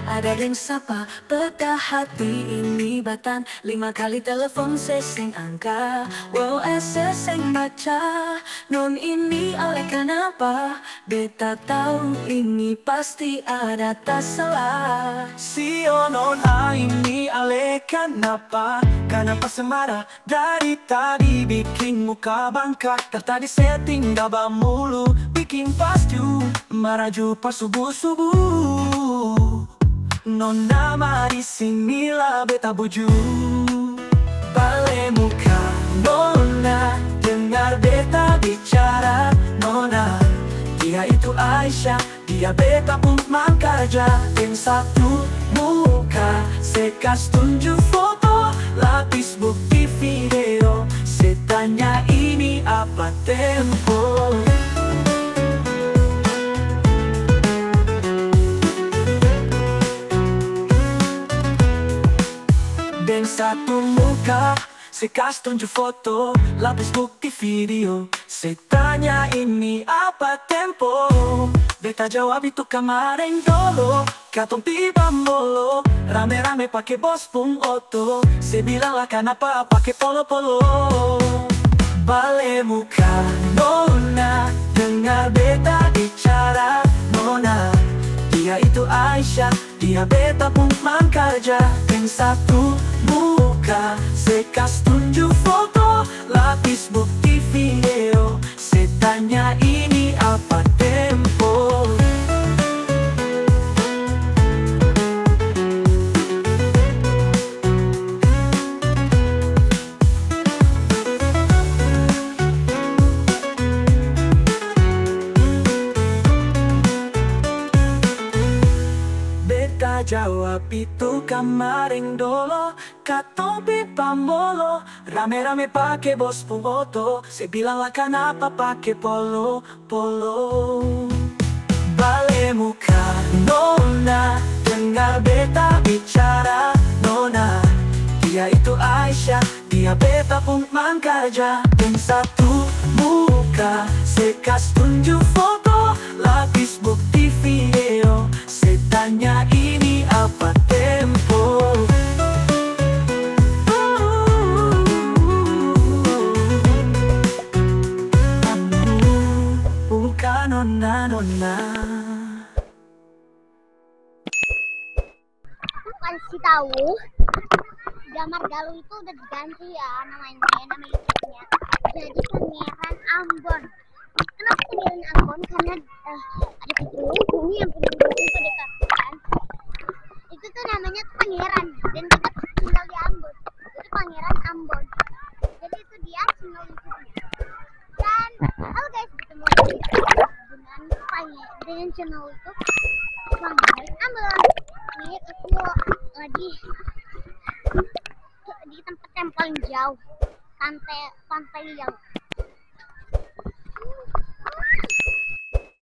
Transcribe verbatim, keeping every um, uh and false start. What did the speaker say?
Ada deng sapa, peta hati ini batan, lima kali telepon se seng angka, W S seng baca. Non ini ale kanapa? Beta tau ini pasti ada tasala. Sio nona, ini ale kanapa? Kanapa se mara? Dari tadi biking muka bangka, dari tadi setting daba mulu, biking pas ju, mara ju pas subuh-subuh. Nona, mari sini la beta buju. Bale muka nona, dengar beta bicara nona. Dia itu Aisyah, dia beta pung teman karja. Deng satu muka se kas tunju foto, lapis bukti video, se tanya ini apa tempo. Deng satu muka se kas tunju foto, lapis bukti video, se tanya ini apa tempo. Beta jawab itu kamareng dolo, katong pi Bambolo, rame-rame pake bos pung oto, se bilang la kanapa pake polo-polo. Bale muka nona, dengar beta bicara nona. Dia itu Aisyah, dia beta pung teman karja. Deng satu muka se kas tunju foto, lapis bukti video, se tanya ini apa tempo. Beta jawab itu kamareng dolo, katong pi Bambolo, rame-rame pake bos pung oto, se bilang la kanapa pake polo-polo. Bale muka nona, dengar beta bicara nona. Dia itu Aisyah, dia beta pung teman karja. Deng satu muka se kas tunju foto, lapis bukti video, se tanya ini apa tempo. Bukan nona, nona. Aku kasi tau, gambar Galuh itu udah diganti ya namanya, nama YouTube-nya. Jadi Pangeran Ambon. Kenapa Pangeran Ambon? Karena, eh, ada satu bumi yang punya bumi pada kasihan. Itu tuh namanya tuh Pangeran. Dan kita tinggal di Ambon. Itu Pangeran Ambon. Jadi itu dia channel YouTube-nya. Dan, halo guys, ketemu lagi dengan Pange-, dengan channel YouTube Pangeran Ambon. Ini aku lagi di tempat yang paling jauh, Pantai, Pantai Liau.